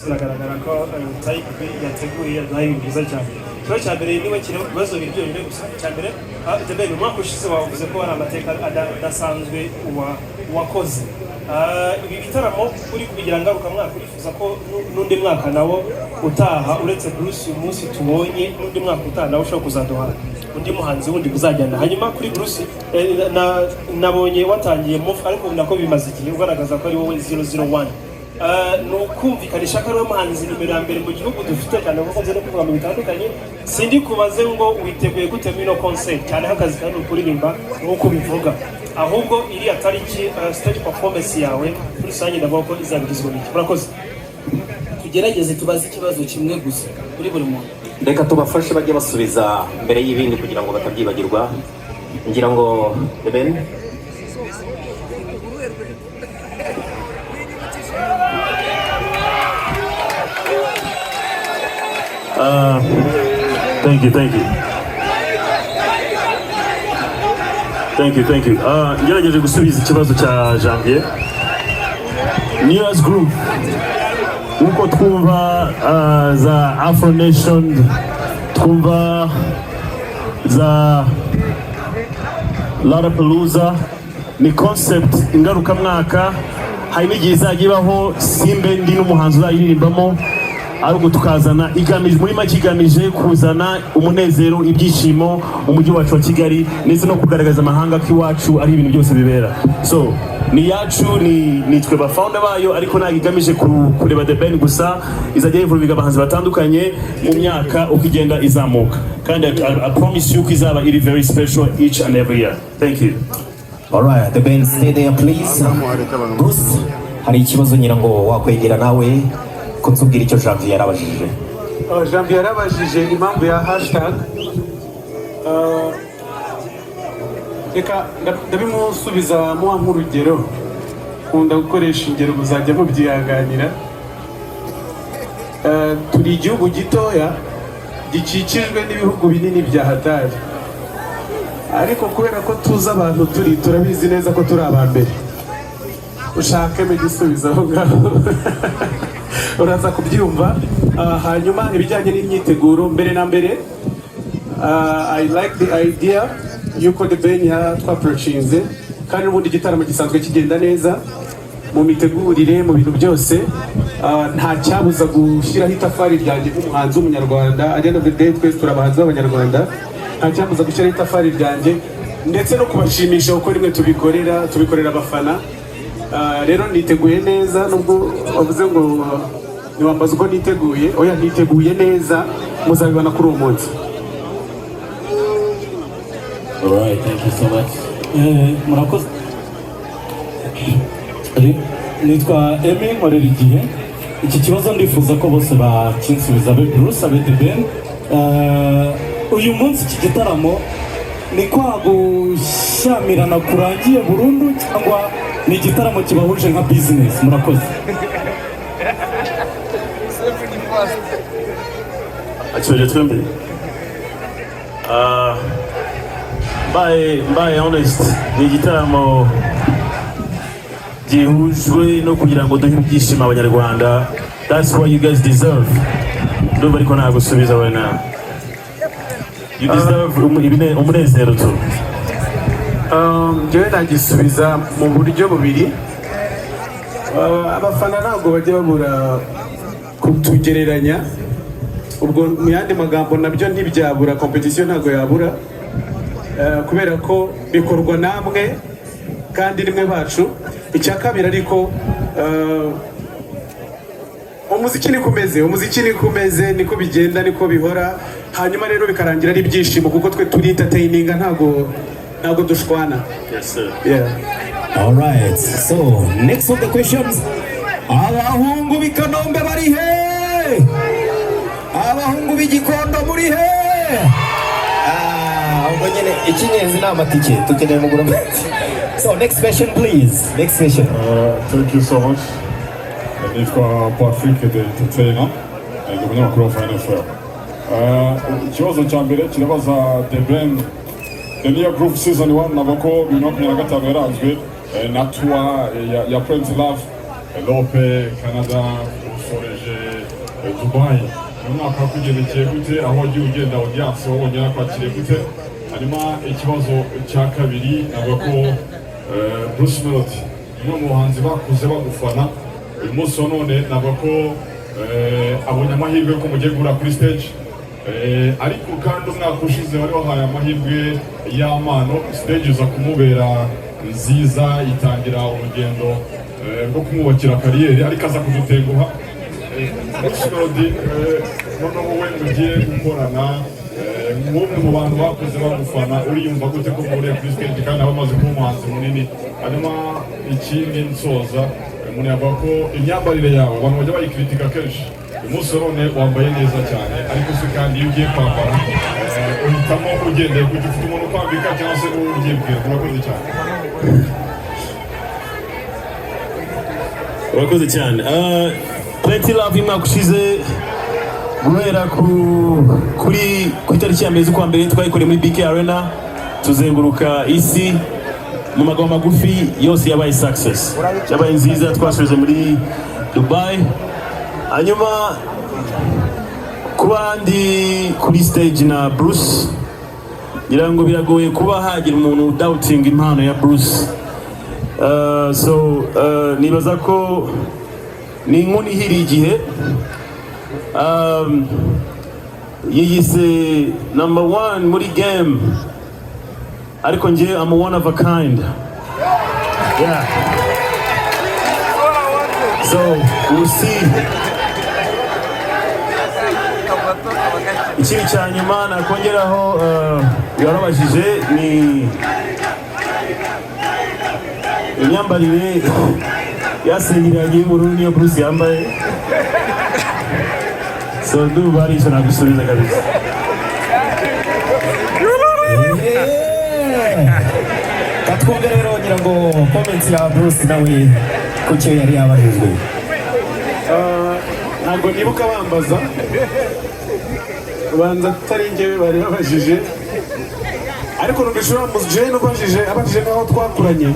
Biragaragara ko Type B yateguye, yaduhaye ibintu byiza cyane. Ikibazo cya mbere niba kiri ibibazo bibiri byonyine gusa. Icya mbere, The Ben, umwaka ushize wavuze ko hari amateka adasanzwe wakoze. Ibi bitaramo uri kubigira ngarukamwaka, urifuza ko n'undi mwaka nawo utaha, uretse Bruce uyu munsi tubonye, n'undi mwaka utaha nawe ushobora kuzaduha undi muhanzi wundi muzajyana? Hanyuma kuri Bruce, nabonye watangiye move, ariko nako bimaze igihe ugaragaza ko ari wowe 001. Ni ukumvikanisha ko ari we muhanzi nimero ya mbere mu gihugu dufite cyane, kuko nzi no kuvuga mu bitandukanye. Sindi kubaze ngo witeguye gute muri ino concert cyane ko akazi kandi ukuririmba nk'uko ubivuga, ahubwo iriya tariki, stage performance yawe muri rusange, ndavuga ko izaba igizwe n'iki? Murakoze. Tugerageze tubaze ikibazo kimwe gusa kuri buri muntu. Reka tubafashe bajye basubiza mbere y'ibindi kugira ngo batabyibagirwa. Ngira ngo The Ben. Thank you, thank you. Thank you, thank you. Ngerageje gusubiza ikibazo cya Janvier. New Year's Groove, nkuko twumva za Afro Nation, twumva za Lollapalooza, ni concept ingarukamwaka. Hari n'igihe izajya ibaho simbe ndi n'umuhanzi uzayiririmbamo, ariko tukazana igamije, muri make igamije kuzana umunezero, ibyishimo mu mujyi wacu wa Kigali, ndetse no kugaragaza amahanga ko iwacu ari ibintu byose bibera. So ni iyacu, ni twe ba founder bayo, ariko ntabwo igamije kureba The Ben gusa. Izajya yivuga abahanzi batandukanye mu myaka uko igenda izamuka, kandi I promise you ko izaba iri very special each and every year. Thank you. Alright, The Ben, stay there, please. Bruce, hari ikibazo ngira ngo wakwegera nawe kutubwira icyo Janvier yarabajije. Janvier yarabajije impamvu ya hashtag. Reka ndabimusubiza muha nk'urugero. Nkunda gukoresha ingero, muzajya mubyihanganira. Turi igihugu gitoya gikikijwe n'ibihugu binini bya hatari, ariko kubera ko tuzi abantu turi, turabizi neza ko turi aba mbere. Ushakemo igisubizo aho ngaho, uraza kubyumva. Hanyuma ibijyanye n'imyiteguro, mbere na mbere, I like the idea yuko The Ben yatwapproachinze, kandi n'ubundi igitaramo gisanzwe kigenda neza mu mitegurire, mu bintu byose. Nta cyabuza gushyiraho itafari ryanjye nk'umuhanzi w'umunyarwanda. At the end of the day, twese turi abahanzi b'abanyarwanda. Nta cyambuza gushyiraho itafari ryanjye ndetse no kubashimisha, kuko rimwe tubikorera abafana. Rero niteguye neza, nubwo wavuze ngo ntiwambaza uko niteguye. Oya, niteguye neza, muzabibona kuri uwo munsi. Alright, thank you so much. Murakoze. Nitwa Emi, nkorera Igihe. Iki kibazo ndifuza ko bose bakinsubiza, abe Bruce, abe The Ben. Uyu munsi iki gitaramo ni kwa gushyamirana kurangiye burundu, cyangwa ni igitaramo kibahuje nka business? Murakoze. Akibajije twembi. Mbaye honest, ni igitaramo gihujwe no kugira ngo duhe ibyishimo abanyarwanda. That's what you guys deserve. Ndumva ariko nagusubiza right now, you deserve umunezero tu. Njyewe nagisubiza mu buryo bubiri. Abafana ntabwo bajya babura kutugereranya. Ubwo mu yandi magambo, nabyo ntibyabura, competition ntabwo yabura, kubera ko bikorwa namwe kandi rimwe bacu. Icya kabiri ariko, umuziki niko umeze, umuziki niko umeze, niko bigenda, niko bihora. Hanyuma rero bikarangira ari ibyishimo, kuko twe turi entertaininga, ntabwo dushwana. Yes sir. Yeah. Alright, so next of the questions. Abahungu b'i Kanombe bari he? Abahungu b'i Gikondo muri he? Ah, ubwo nyine icy'ingenzi ni amatike, dukeneye mugura amatike. So next question, please. Next question. Thank you so much. Nitwa Patrick the Entertainer, ndi umunyamakuru wa Fine FM. Ikibazo cya mbere kirabaza The Ben. The New Groove Season 1, navuga ko 2025 yaranzwe na tour ya Prince Love, Europe, Canada, usoreje Dubai. Uyu mwaka wakugendekeye gute? Aho wagiye ugenda, audience wabonye yakwakiriye gute? Hanyuma ikibazo cya kabiri, navuga ko Bruce Melody, umwe mu bahanzi bakuze bagufana, uyu munsi wa none navuga ko abonye amahirwe ko mugiye guhura kuri stage. Ariko kandi umwaka ushize wari wahaye amahirwe y'amano, stage iza kumubera nziza, itangira urugendo rwo kumwubakira carrière, ariko aza kudutenguha. Bruce Melody, noneho wowe mugiye gukorana, nk'umwe mu bantu bakuze bagufana, uriyumva gute ko muhuriye kuri stage kandi aba amaze kuba umuhanzi munini? Hanyuma ikindi nsoza, umuntu yavuga ko imyambarire yawe abantu bajya bayikritika kenshi. Uyu munsi wa none wambaye neza cyane, ariko se kandi iyo ugiye kwambara uhitamo ugendeye ku ufite umuntu ukwambika cyangwa se wowe ubyibwira? Murakoze cyane. Urakoze cyane. Plenty Love y'umwaka ushize, guhera ku itariki ya 1 z'ukwa mbere, twayikoreye muri BK Arena, tuzenguruka isi. Mu magambo magufi, yose yabaye success, yabaye nziza. Twasubije muri Dubai. Hanyuma kuba ndi kuri stage na Bruce, ngira ngo biragoye kuba hagira umuntu doubting impano ya Bruce. So nibaza ko ni inkuru ihiriye igihe. Yiyise number one muri game, ariko njye I'm one of a kind, yeah. So we'll see. Ikindi cya nyuma nakongeraho, yarabajije ni imyambarire yasengeranye y'ubururu, niyo Bruce yambaye. So ndumva ari icyo nagusubiza kabisa. Katwumve rero, ngira ngo comments ya Bruce nawe ku cyo yari yabajijwe. Ntabwo nibuka bambaza, ubanza atari njyewe bari babajije, ariko numvise uriya mujene ubajije abajije nk'aho twakuranye.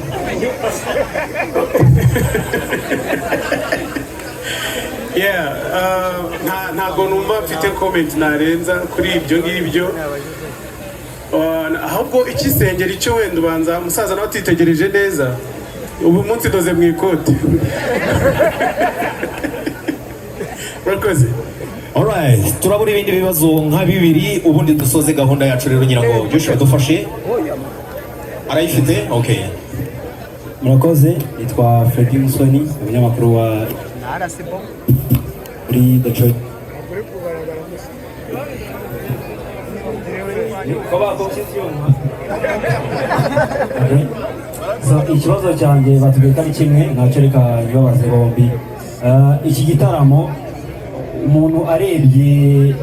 Yeah, ntabwo numva mfite comment narenza kuri ibyo ngibyo. Ahubwo ikisengera icyo wenda ubanza umusaza nawe atitegereje neza, ubu munsi doze mu ikoti. Urakoze. Alright, turabura ibindi bibazo nka bibiri, ubundi dusoze gahunda yacu. Rero ngira ngo Joshua dufashe, arayifite, okay. Murakoze, nitwa Freddy Musoni, umunyamakuru wa kuri The Choice. Okay. So, ikibazo cyanjye batubwiye ko ari kimwe, ntacyo, reka ntibabaze bombi. Iki gitaramo, umuntu arebye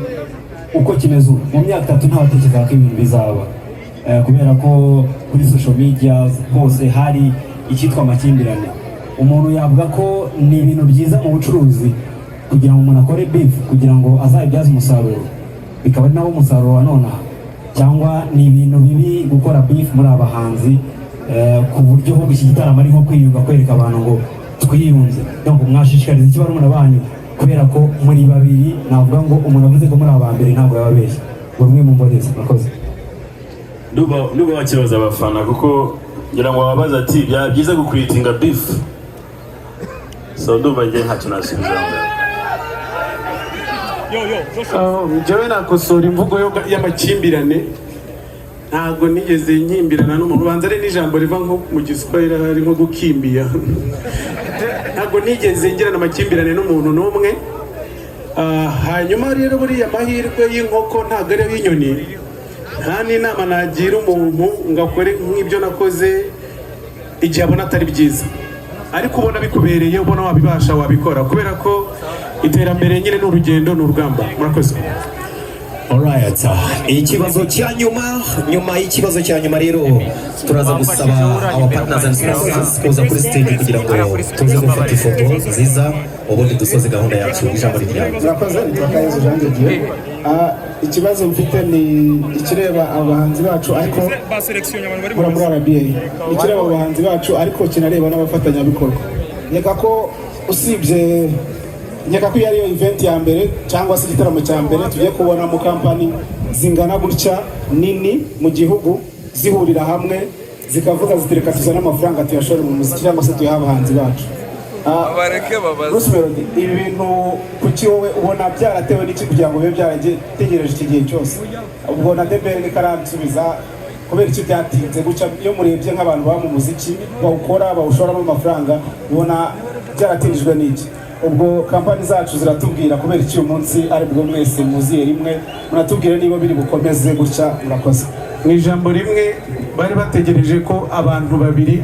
uko kimeze ubu, mu myaka 3 ntawatekerezaga ko ibintu bizaba, kubera ko kuri social media hose hari icyitwa amakimbirane. Umuntu yavuga ko ni ibintu byiza mu bucuruzi kugira ngo umuntu akore beef kugira ngo azabibyaze umusaruro, bikaba ari nawo umusaruro wa nonaha, cyangwa ni ibintu bibi gukora beef muri aba bahanzi, ku buryo ahubwo iki gitaramo ari nko kwiyunga, kwereka abantu ngo twiyunze? Donc mwashishikariza iki barumuna banyu, kubera ko muri babiri navuga ngo umuntu avuze ko muri aba mbere ntabwo yababeshya ngo rumwe mu mboneza. Murakoze. Ndumva bakibaza abafana, kuko ngira ngo bababaza ati byaba byiza gucreatinga beef. So ndumva njye ntacyo nasubiza aho ngaho. Njyewe nakosora imvugo y'amakimbirane. Ntabwo nigeze nkimbirana n'umuntu, ubanza ari n'ijambo riva nko mu Giswahili, ari nko gukimbiya. Ntabwo nigeze ngirana amakimbirane n'umuntu n'umwe. Hanyuma rero buriya amahirwe y'inkoko ntabwo ari ay'inyoni. Nta n'inama nagira umuntu ngo akore nk'ibyo nakoze igihe abona atari byiza, ariko ubona bikubereye, ubona wabibasha, wabikora, kubera ko iterambere nyine ni urugendo, ni urugamba. Murakoze. Alright. Ikibazo cya nyuma. Nyuma y'ikibazo cya nyuma rero, turaza gusaba our partners and sponsors kuza kuri stage kugira ngo tuze gufata ifoto nziza, ubundi dusoze gahunda yacu. Ijambo ni ryawe. Murakoze, nitwa Kayezu Jean de Dieu. Ikibazo mfite ni ikireba abahanzi bacu, ariko muri RBA, ikireba abahanzi bacu ariko kinareba n'abafatanyabikorwa. Nkeka ko usibye Nkeka ko iyo ariyo event ya mbere cyangwa se igitaramo cya mbere tugiye kubona mu kampani zingana gutya nini mu gihugu zihurira hamwe, zikavuga ziti: "Reka tuzane amafaranga tuyashore mu muziki cyangwa se tuyahe abahanzi bacu." Bruce Melody, ibi bintu kuki wowe ubona byaratewe n'iki kugira ngo bibe byarategereje iki gihe cyose? Ubwo na The Ben niko aransubiza. Kubera iki byatinze gutya? Iyo murebye nk'abantu baba mu muziki, bawukora, bawushoramo amafaranga, ubona byaratinjijwe n'iki? Ubwo kampani zacu ziratubwira kubera iki uyu munsi ari bwo mwese muziye rimwe, munatubwire niba biri bukomeze gutya. Murakoze. Mu ijambo rimwe, bari bategereje ko abantu babiri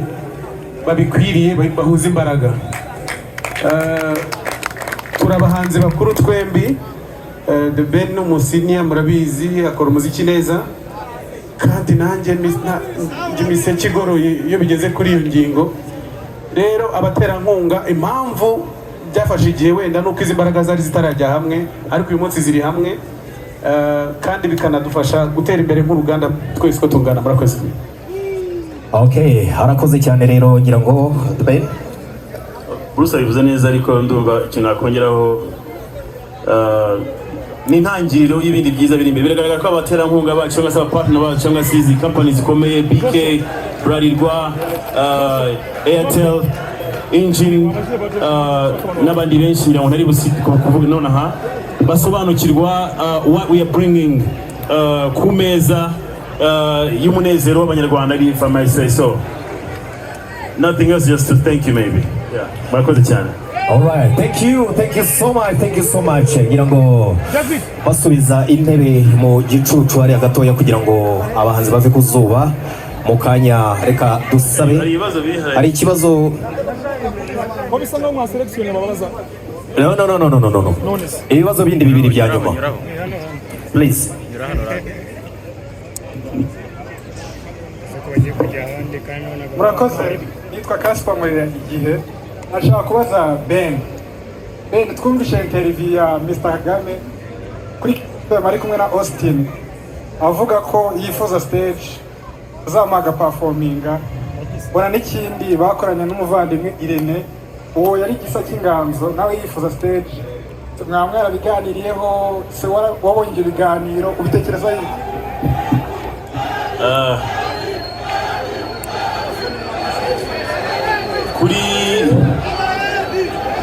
babikwiriye bahuza imbaraga. Turi abahanzi bakuru twembi. The Ben ni umusenior, murabizi, akora umuziki neza, kandi nanjye njye imiseke igoroye iyo bigeze kuri iyo ngingo. Rero abaterankunga, impamvu byafashe igihe wenda nuko izi mbaraga zari zitarajya hamwe, ariko uyu munsi ziri hamwe. Kandi bikanadufasha gutera imbere nk'uruganda twese uko tungana. Murakoze. Okay, harakoze cyane. Rero ngira ngo Ben. Bruce abivuze neza, ariko ndumva ikintu nakongeraho ni intangiriro y'ibindi byiza biri imbere. Biragaragara ko abaterankunga bacu cyangwa se abapartner bacu cyangwa se izi company zikomeye, BK, Bralirwa, Airtel, Engine, n'abandi benshi ngira ngo ntari kuvuga nonaha, basobanukirwa what we are bringing ku meza y'umunezero w'Abanyarwanda, if I may say so. Nothing else, just to thank you maybe. Yeah, murakoze cyane. Alright, thank you, thank you so much, thank you so much. Ngira ngo basubiza intebe mu gicucu hariya gatoya kugira ngo abahanzi bave ku zuba mu kanya. Reka dusabe Hari ibibazo bihari. Hari ikibazo. Ko bisa nkaho mwaselectionné babaza? No, no, no, no, no, no, no. None se? Ibibazo bindi bibiri bya nyuma, please. Ko bagiye kujya ahandi kandi nabonaga. Murakoze. Nitwa Kaspa, nkorera Igihe. Nashaka kubaza Ben. Ben, twumvise interview ya Mr Kagame kuri FM ari kumwe na Austin, avuga ko yifuza stage azamuha agaperforminga. Mbona n'ikindi bakoranye n'umuvandimwe Irene, uwo yari Gisa cy'Inganzo, nawe yifuza stage. Mwaba mwarabiganiriyeho se? Wabonye ibyo biganiro, ubitekereza iki?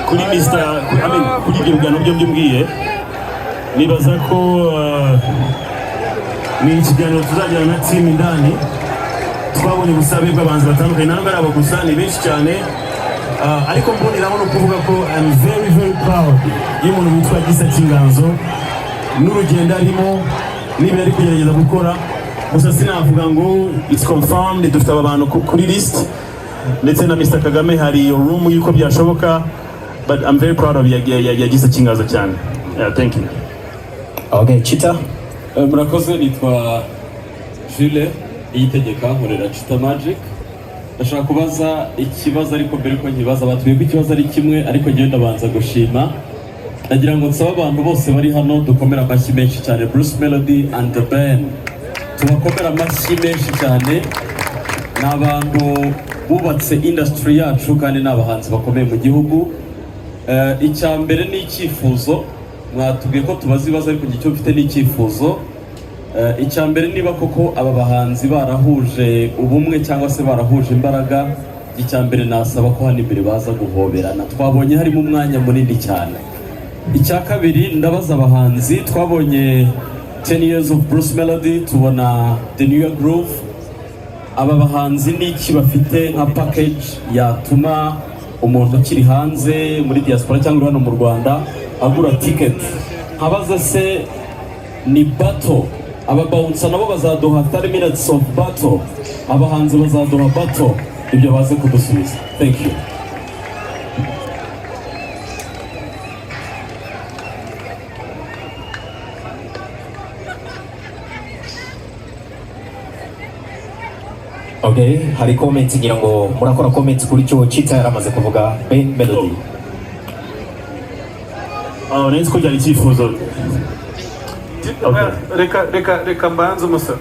Kuri Mr I mean, kuri ibyo biganiro byombi mbwiye, nibaza ko ni ikiganiro tuzagirana na team indani. Twabonye ubusabe bw'abahanzi batandukanye, ntabwo ari abo gusa, ni benshi cyane. Ariko mboneraho no kuvuga ko I'm very very proud y'umuntu witwa Gisa cy'Inganzo n'urugendo arimo n'ibyo ari kugerageza gukora. Gusa sinavuga ngo it's confirmed. Dufite aba bantu kuri list, ndetse na Mr Kagame hari room y'uko byashoboka, but I'm very proud of ya Gisa cy'Inganzo cyane. Yeah, thank you. Okay, Chita. Murakoze. Nitwa Jules Iyitegeka, nkorera Chita Magic. Ndashaka kubaza ikibazo, ariko mbere ko nkibaza, batubwiye ko ikibazo ari kimwe, ariko njyewe ndabanza gushima. Ndagira ngo nsabe abantu bose bari hano dukomere amashyi menshi cyane Bruce Melody and The Ben. Tubakomere amashyi menshi cyane. Ni abantu bubatse industry yacu kandi ni abahanzi bakomeye mu gihugu. Icya mbere ni icyifuzo. Mwatubwiye ko tubaza ibibazo, ariko njye icyo mfite ni icyifuzo. Icya mbere, niba koko aba bahanzi barahuje ubumwe cyangwa se barahuje imbaraga, icya mbere nasaba ko hano imbere baza guhoberana. Twabonye harimo umwanya munini cyane. Icya kabiri, ndabaza abahanzi. Twabonye 10 years of Bruce Melody, tubona The New Year Groove. Aba bahanzi ni iki bafite nka package yatuma umuntu ukiri hanze muri diaspora cyangwa uri hano mu Rwanda agura ticket? Nkabaza se, ni battle? Aba bouncer nabo bazaduha 30 minutes of battle? Abahanzi bazaduha battle? Ibyo baze kudusubiza. Thank you. Okay, hari comment, ngira ngo murakora comment kuri cyo Chita yaramaze kuvuga. Ben Melody. Oh, nari nzi ko byari icyifuzo. Reka mbanze umusoro.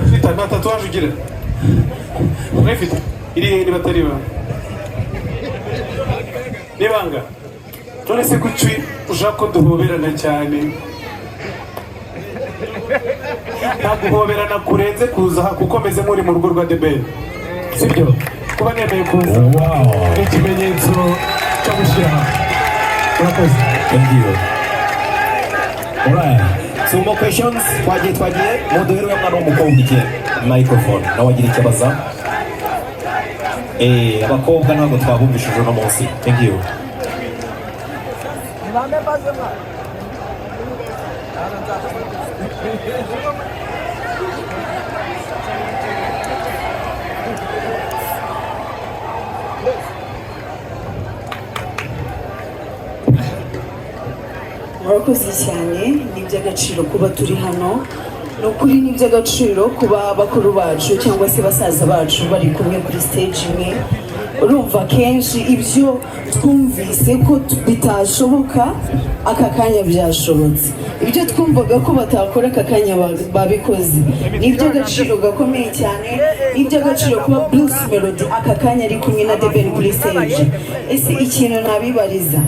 Ufite nta tatouage ugira? Urayifite? Iri he niba atari ibanga? Nibanga. None se kuki ushaka ko duhoberana cyane? Nta guhoberana kurenze kuza aha, kuko meze nk'uri mu rugo rwa The Ben, sibyo? Kuba nemeye kuza ni ikimenyetso cyo gushyira hamwe. Murakoze. Thank you. Alright. So more questions. Twagiye, twagiye. Muduhere uriya mwana w'umukobwa iki microphone, nawe agira icyo abaza. Abakobwa ntabwo twabumvishije uno munsi. Thank you. Murakoze cyane. Ni iby'agaciro kuba turi hano. Ni ukuri ni iby'agaciro kuba bakuru bacu cyangwa se basaza bacu bari kumwe kuri stage imwe. Urumva, kenshi ibyo twumvise ko bitashoboka, aka kanya byashobotse. Ibyo twumvaga ko batakora, aka kanya babikoze. Ni iby'agaciro gakomeye cyane. Ni iby'agaciro kuba Bruce Melody aka kanya ari kumwe na The Ben kuri stage. Ese ikintu nabibariza,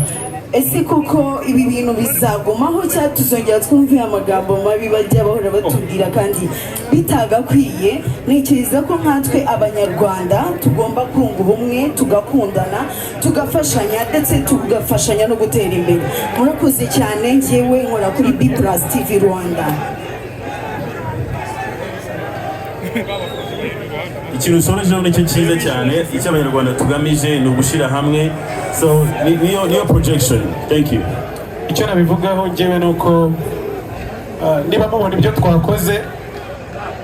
ese koko ibi bintu bizagumaho, cyangwa tuzongera twumve amagambo mabi bajya bahora batubwira kandi bitagakwiye? Ntekereza ko nkatwe Abanyarwanda tugomba kunga ubumwe, tugakundana, tugafashanya, ndetse tugafashanya no gutera imbere. Murakoze cyane. Ngewe nkora kuri B Plus TV Rwanda. Ikintu usorejeho nicyo cyiza cyane. Icyo Abanyarwanda tugamije ni ugushyira hamwe, so niyo projection. Thank you. Icyo nabivugaho njyewe ni uko niba mubona ibyo twakoze,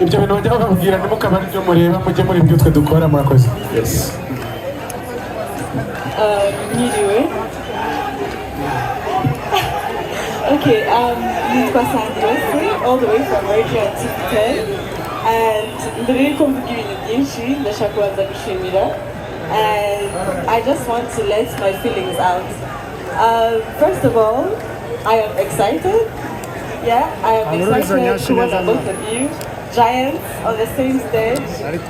ibyo bintu bajya bababwira ntimukaba aribyo mureba, mujye muri ibyo twe dukora. Murakoze. Yes. Mwiriwe. Okay, nitwa Sandrose, all the way from Radio TV 10. And mbere yuko mvuga ibintu byinshi, ndashaka kubanza gushimira. And I just want to let my feelings out. First of all, I am excited. Yeah, I am excited kubona both of you giants on the same stage.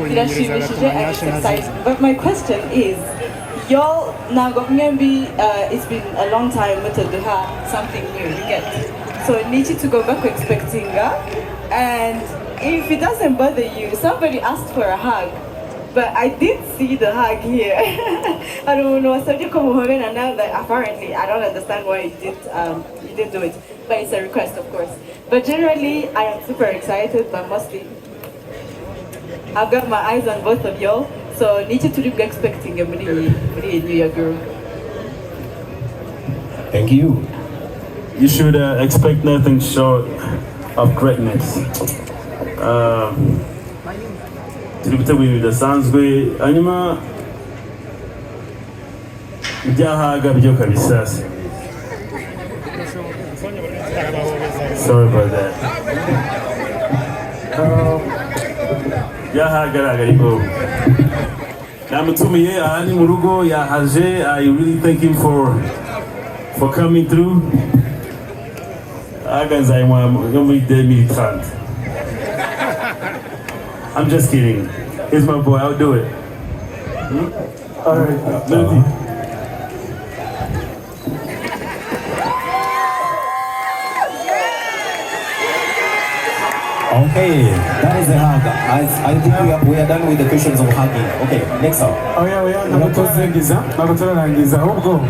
Birashimishije and it's exciting. But my question is, y'all, ntabwo mwembi, it's been a long time mutaduha something new, you get. So niki tugomba ku expectinga? And if it doesn't bother you, somebody asked for a hug. But I did see the hug here. I don't know, wasabye ko muhoberana, but apparently I don't understand why you didn't do it. But it's a request, of course. But generally, I am super excited, but mostly I've got my eyes on both of y'all. So niki turi bwa expecting muri iyi New Year Groove? Thank you. You should expect nothing short of greatness. Turi gutegura ibintu bidasanzwe. Hanyuma ibya hug byo kabisa, sorry about that. Ibya hug ntabwo ariko namutumiye. Aha ni mu rugo, yahaje. I really thank him for coming through. Hug nzayimuha yo muri 2030. I'm just kidding. He's my boy. I'll do it. All right. Melody. Okay, that is a hug. I think we are done with the questions of hugging. Okay, next up. Oya, oya, ntabwo turangiza, ntabwo turarangiza. Ahubwo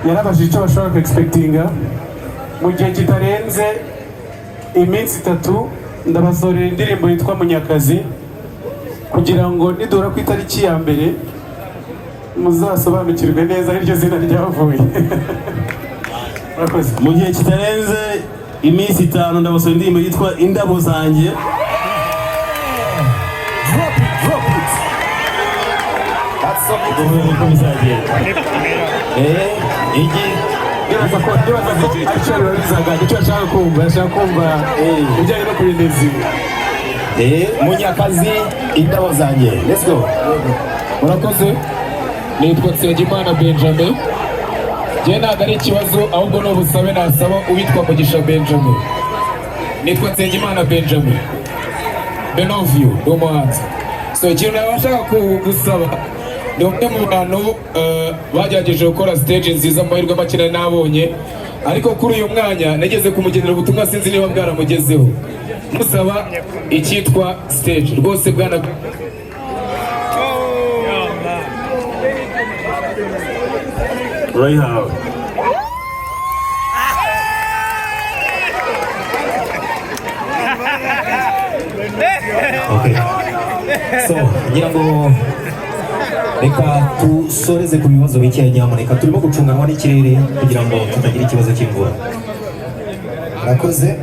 yarabajije icyo bashobora ku expectinga. Mu gihe kitarenze iminsi 3 ndabasorera indirimbo yitwa Munyakazi, kugira ngo nidura ku itariki ya mbere muzasobanukirwe neza aho iryo zina ryavuye. Murakoze. Mu gihe kitarenze iminsi 5 ndabasaba indirimbo yitwa Indabo Zanjye. Drop it, drop it. That's so Ubwo niko bizagenda. Igi. Ndibaza ko aricyo bibabizaga, nicyo ashaka kumva, ashaka kumva ibijyanye no kurinda izina. Munyakazi, Indabo Zanjye. Let's go. Murakoze. Nitwa Nsengimana Benjamin. Njye ntabwo ari ikibazo, ahubwo ni ubusabe nasaba uwitwa Mugisha Benjamin. Nitwa Nsengimana Benjamin Benovio, ni umuhanzi. So ikintu naba nshaka gusaba Ni umwe mu bantu bagerageje gukora stage nziza mu mahirwe make nari nabonye, ariko kuri uyu mwanya nageze kumugenera ubutumwa, sinzi niba bwaramugezeho, musaba icyitwa stage rwose, bwana. Urayihawe. Okay. So, ngira ngo reka dusoreze ku bibazo bikeya nyamuneka, turimo gucunganwa n'ikirere kugira ngo tutagira ikibazo cy'imvura. Murakoze.